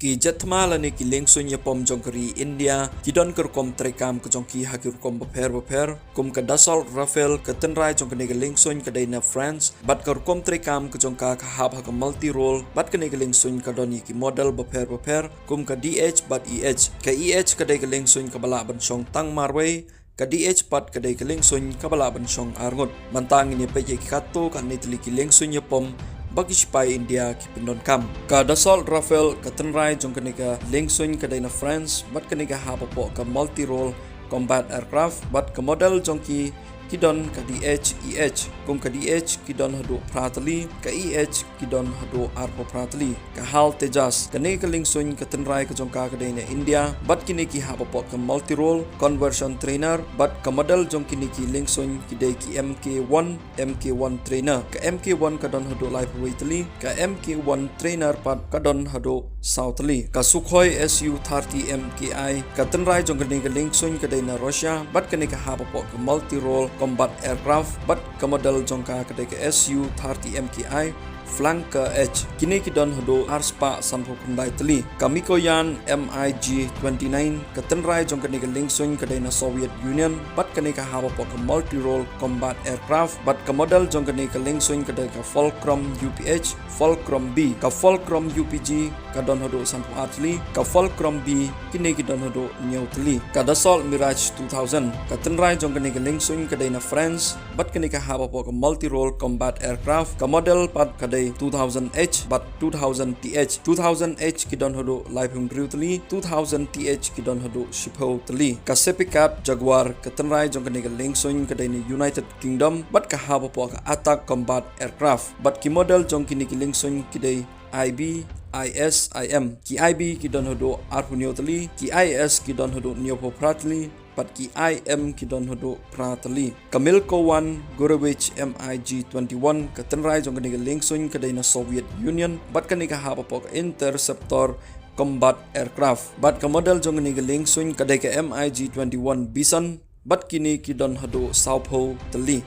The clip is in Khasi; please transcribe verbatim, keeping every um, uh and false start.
Ki jet thma lane ki liengsuin ïapom jong ka ri India ki don ka rukom treikam ka jong ki ha ki rukom bapher bapher, kum ka Dassault Rafale, ka tynrai jong kane ka liengsuin ka dei na France, bad ka rukom treikam ka jong ka ka hap ha ka multi-role, bad kane ka liengsuin ka don ïa ki model bapher bapher, kum ka D H bad E H. Ka E H ka dei ka liengsuin kaba lah ban shong tang marwei, ka D H pat ka dei ka liengsuin kaba lah ban shong arngut. Mynta ngin ïa peit ïa ki katto katne tylli ki liengsuin ïapom ba ki shipai India ki pyndonkam. Ka Dassault Rafale, ka tynrai jong kane ka liengsuin ka dei na France, bad kane ka hap hapoh ka multi-role combat aircraft, bad ka model jong ki ki don ka D H E H, kum ka D H ki don haduh phra tylli, ka E H ki don haduh arphew phra tylli. Ka HAL Tejas, kane ka liengsuin ka tynrai ka jong ka ka dei na India, bad kine ki hap hapoh ka multi-role conversion trainer, bad ka model jong kine ki liengsuin ki dei ki M K one, M K one trainer. Ka M K one ka don haduh laiphew wei tylli, ka M K one trainer pat ka don haduh saw tylli. Ka Sukhoi S U thirty M K I, ka tynrai jong kane ka liengsuin ka dei na Russia, bad kane ka hap hapoh ka multi-role combat aircraft, bad ka model jong ka ka dei ka S U thirty M K I Flanker H. Kine ki don haduh arspah sanphew khyndai tylli. Ka Mikoyan M I G twenty-nine, ka tynrai jong kane ka liengsuin ka dei na Soviet Union, bad kane ka hap hapoh ka multi-role combat aircraft, bad ka model jong kane ka liengsuin ka dei ka Fulcrum U P H, Fulcrum B. Ka Fulcrum U P G ka don haduh sanphew ar tylli, ka Fulcrum B kine ki don haduh hynñiew tylli. Ka Dassault Mirage two thousand, ka tynrai jong kane ka liengsuin ka dei na France, bad kane ka hap hapoh ka multi-role combat aircraft, ka model pat ka dei two thousand H bad two thousand T H. Two thousand H ki don haduh laiphew hynriew tylli, two thousand T H ki don haduh shiphew tylli. Ka Sepikat Jaguar, ka tynrai jong kane ka liengsuin ka dei na United Kingdom, bad ka hap hapoh ka attack combat aircraft, bad ki model jong kine ki liengsuin ki dei I B, I S, I M. Ki I B ki don haduh arphew hynñiew tylli, ki I S ki don haduh hynñiewphew phra tylli, bad ki I M ki don haduh phra tylli. Ka Milko One Gurevich M I G twenty-one, ka tynrai jong kane ka liengsuin ka dei na Soviet Union, bad kane ka hap hapoh ka interceptor combat aircraft, bad ka model jong kane ka liengsuin ka dei ka M I G twenty-one Bison, bad kine ki don haduh sawphew tylli.